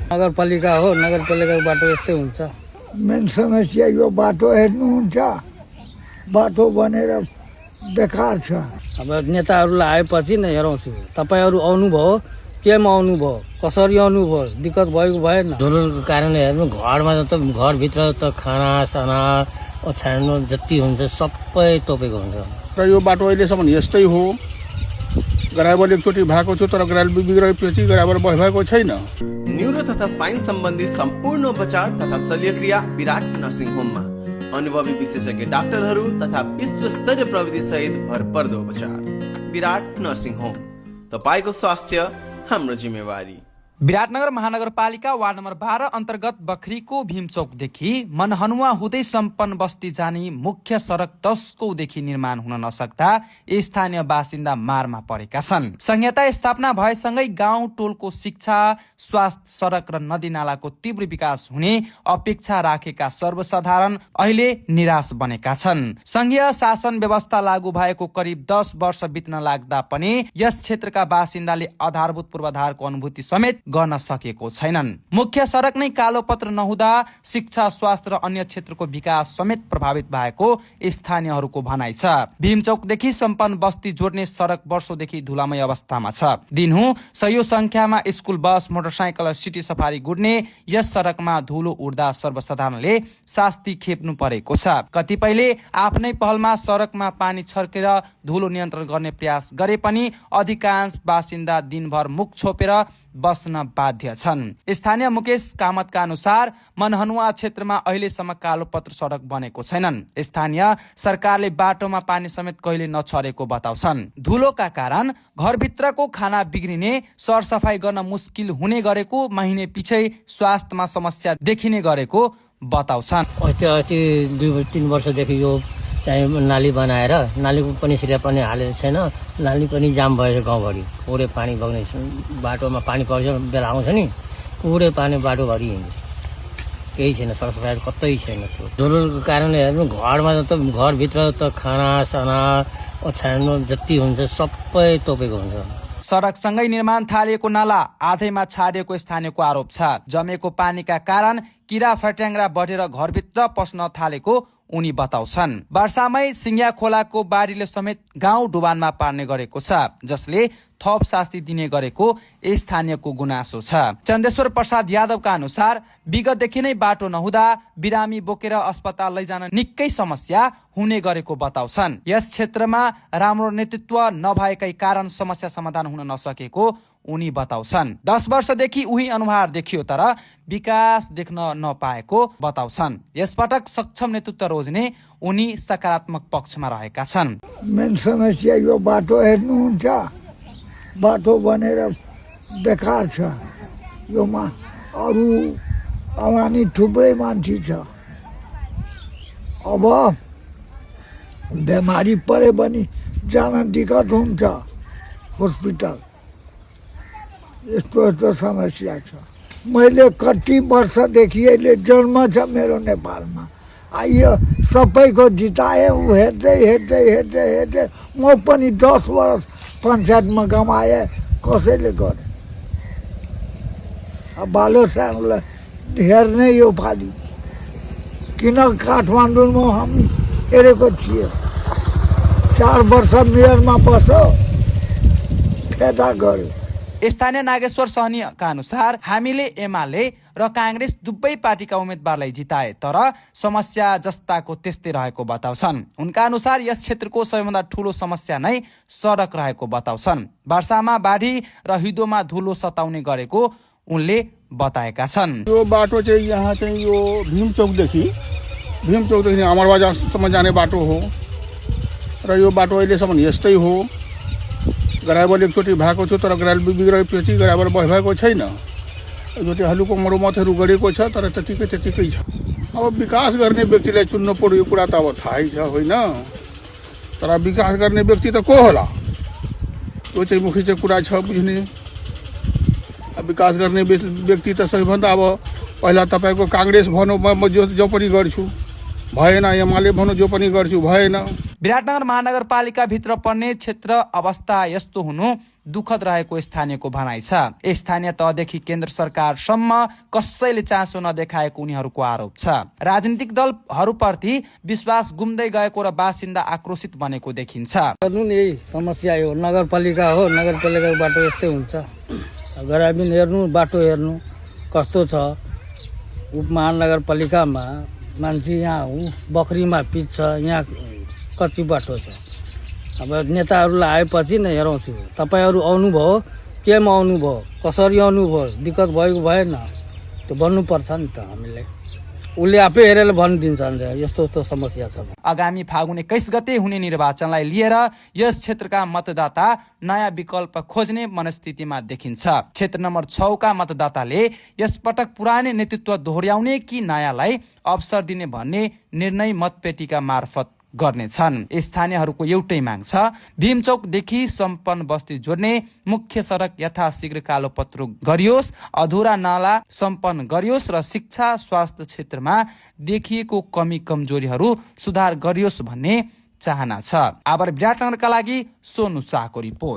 नगरपालिका हो, नगरपालिकाको बाटो यस्तै हुन्छ। मेन समस्या यो बाटो हेर्नुहुन्छ, बाटो बनेर बेकार छ। अब नेताहरूलाई आएपछि नै हेराउँछु। तपाईँहरू आउनुभयो, केमा आउनुभयो, कसरी आउनुभयो, दिक्कत भएको भएन? धुलोको कारणले हेर्नु, घरमा त घरभित्र त खानासाना ओछ्याउनु जति हुन्छ सबै तोपेको हुन्छ। र यो बाटो अहिलेसम्म यस्तै हो। ग्राभल एकचोटि भएको छ, तर ग्राभल बिग्रेपछि ग्राभल भएको छैन। न्यूरो तथा स्पाइन सम्बन्धी सम्पूर्ण उपचार तथा शल्यक्रिया विराट नर्सिङ होममा अनुभवी विशेषज्ञ डाक्टरहरू तथा विश्वस्तरीय प्रविधि सहित भरपर्दो उपचार। विराट नर्सिङ होम, तपाईको स्वास्थ्य हाम्रो जिम्मेवारी। विराटनगर महानगरपालिका वार्ड नम्बर 12 अन्तर्गत बखरीको भीमचौकदेखि मनहनुवा हुँदै सम्पन्न बस्ती जाने मुख्य सडक दशकौंदेखि निर्माण हुन नसक्दा स्थानीय बासिन्दा मारमा परेका छन्। संहिता स्थापना भएसँगै गाउँ टोलको शिक्षा, स्वास्थ्य, सडक र नदी नालाको तीव्र विकास हुने अपेक्षा राखेका सर्वसाधारण अहिले निराश बनेका छन्। संघीय शासन व्यवस्था लागू भएको करिब 10 वर्ष बित्न लाग्दा पनि यस क्षेत्रका बासिन्दाले आधारभूत पूर्वाधारको अनुभूति समेत गर्न सकेको छैनन्। मुख्य सडक नै कालोपत्र नहुँदा शिक्षा, स्वास्थ्य र अन्य क्षेत्रको विकास समेत प्रभावित भएको स्थानीयहरूको भनाइ छ। भीमचौकदेखि सम्पन्न बस्ती जोड्ने सडक वर्षौंदेखि धुलामय अवस्थामा छ। दिनहुँ सयौं संख्यामा स्कुल बस, मोटरसाइकल र सिटी सफारी गुड्ने यस सडकमा धुलो उड्दा सर्वसाधारणले शास्ति खेप्नु परेको छ। कतिपयले आफ्नै पहलमा सडकमा पानी छर्केर धुलो नियन्त्रण गर्ने प्रयास गरे पनि अधिकांश बासिन्दा दिनभर मुख छोपेर बस्न बाध्य छन्। स्थानीय मुकेश कामतका अनुसार मनहनुवा क्षेत्रमा अहिलेसम्म कालोपत्र सडक बनेको छैनन्। स्थानीय सरकारले बाटोमा पानी समेत कहिले नछरेको बताउँछन्। धुलोका कारण घरभित्रको खाना बिग्रिने, सरसफाई गर्न मुस्किल हुने गरेको, महिने पछि स्वास्थ्यमा समस्या देखिने गरेको बताउँछन्। अस्ति 2-3 वर्षदेखि यो चाहिँ नाली बनाएर नालीको पनि सिरा पनि हालेको छैन। नाली पनि जाम भएर गाउँभरि पुरै पानी बग्ने, बाटोमा पानी पर्छ बेला आउँछ नि, पुरै पानी बाटोभरि हिँड्छ। केही छैन, सरसफाइ कतै छैन। धुलोको कारणले हेर्नु, घरमा त घरभित्र त खानासाना ओछ्याउनु जति हुन्छ सबै तोपेको हुन्छ। सडकसँगै निर्माण थालिएको नाला आधैमा छाडिएको स्थानीयको आरोप छ। जमेको पानीका कारण किरा फट्याङ्ग्रा बढेर घरभित्र पस्न थालेको उनी बताउँछन्। वर्षामै सिङ्या खोलाको बाढीले समेत गाउँ डुबानमा पार्ने गरेको छ, जसले थप शास्ति दिने गरेको स्थानीयको गुनासो छ। चन्देश्वर प्रसाद यादवका अनुसार विगतदेखि नै बाटो नहुँदा बिरामी बोकेर अस्पताल लैजान निकै समस्या हुने गरेको बताउँछन्। यस क्षेत्रमा राम्रो नेतृत्व नभएकै कारण समस्या समाधान हुन नसकेको उनी बताउँछन्। 10 वर्षदेखि उही अनुहार देखियो तर विकास देख्न नपाएको बताउँछन्। यसपटक सक्षम नेतृत्व रोज्ने उनी सकारात्मक पक्षमा रहेका छन्। मेन समस्या यो बाटो हेर्नुहुन्छ, बाटो बनेर बेकार छ। योमा अरू आवानी थुप्रै मान्छे छ। अब बिमारी परे पनि जान दिक्कत हुन्छ हस्पिटल। यस्तो समस्या छ। मैले कति वर्षदेखि अहिले जन्म छ मेरो नेपालमा। आइयो सबैको जिताए, हेर्दै म पनि 10 वर्ष पञ्चायतमा कमाएँ, कसैले गरे। अब बालो सानोलाई हेर्ने यो पालि किन काठमाडौँमा हामी हेरेको थियौँ। 4 वर्ष मेयरमा बस्यो, फेदा गर्यो। स्थानीय नागेश्वर सहनीका अनुसार हामीले एमाले र कांग्रेस दुवै पार्टीका उम्मेदवारलाई जिताए, तर समस्या जस्ताको त्यस्तै रहेको बताउँछन्। उनका अनुसार यस क्षेत्रको सबैभन्दा ठूलो समस्या नै सडक रहेको बताउँछन्। वर्षामा बाढी र हिउँदोमा धुलो सताउने गरेको उनले बताएका छन्। यो बाटो चाहिँ यहाँ चाहिँ यो भीमचौकदेखि अमरबजारसम्म जाने बाटो हो र यो बाटो अहिलेसम्म यस्तै हो। ग्राभल एकचोटि भएको छ, तर ग्राभल बिग्रेपछि ग्राभल भएको छैन। एकचोटि हल्लुको मर्मतहरू गरेको छ, तर त्यतिकै छ। अब विकास गर्ने व्यक्तिलाई चुन्नु पर्यो, यो कुरा त अब थाहै छ होइन। तर विकास गर्ने व्यक्ति त को होला, त्यो चाहिँ मुख्य चाहिँ कुरा छ बुझ्ने। विकास गर्ने व्यक्ति त सबैभन्दा अब पहिला तपाईँको काङ्ग्रेस भनौँ, म जो पनि गर्छु भएन, एमाले भनौँ जो पनि गर्छु भएन। विराटनगर महानगरपालिका भित्र पर्ने क्षेत्र अवस्था यस्तो हुनु दुःखद रहेको स्थानीयको भनाइ छ। स्थानीय तहदेखि केन्द्र सरकारसम्म कसैले चासो नदेखाएको उनीहरूको आरोप छ। राजनीतिक दलहरूप्रति विश्वास गुम्दै गएको र बासिन्दा आक्रोशित बनेको देखिन्छ। गर्नु नि यही समस्या हो। नगरपालिका हो, नगरपालिकाको बाटो यस्तै हुन्छ। ग्रामीण हेर्नु, बाटो हेर्नु कस्तो छ। उपमहानगरपालिकामा मान्छे यहाँ बखरीमा पिच छ, यहाँ कच्ची बाटो छ। अब नेताहरूलाई आएपछि नै हेराउँछु। तपाईँहरू आउनुभयो, केमा आउनुभयो, कसरी आउनुभयो, दिक्कत भएको भएन, त्यो भन्नुपर्छ नि त। हामीले उसले आफै हेरेर भनिदिन्छ यस्तो यस्तो समस्या छ। आगामी फागुन 21 गते हुने निर्वाचनलाई लिएर यस क्षेत्रका मतदाता नयाँ विकल्प खोज्ने मनस्थितिमा देखिन्छ। क्षेत्र नम्बर 6 का मतदाताले यसपटक पुरानै नेतृत्व दोहोर्याउने कि नयाँलाई अवसर दिने भन्ने निर्णय मतपेटिका मार्फत गर्नेछन्। स्थानीयहरूको एउटै माग छ, भीमचौकदेखि सम्पन्न बस्ती जोड्ने मुख्य सडक यथाशीघ्र कालोपत्रो गरियोस्, अधुरा नाला सम्पन्न गरियोस् र शिक्षा स्वास्थ्य क्षेत्रमा देखिएको कमी कमजोरीहरू सुधार गरियोस् भन्ने चाहना छ। आबर विराटनगरका लागि सोनु शाहको रिपोर्ट।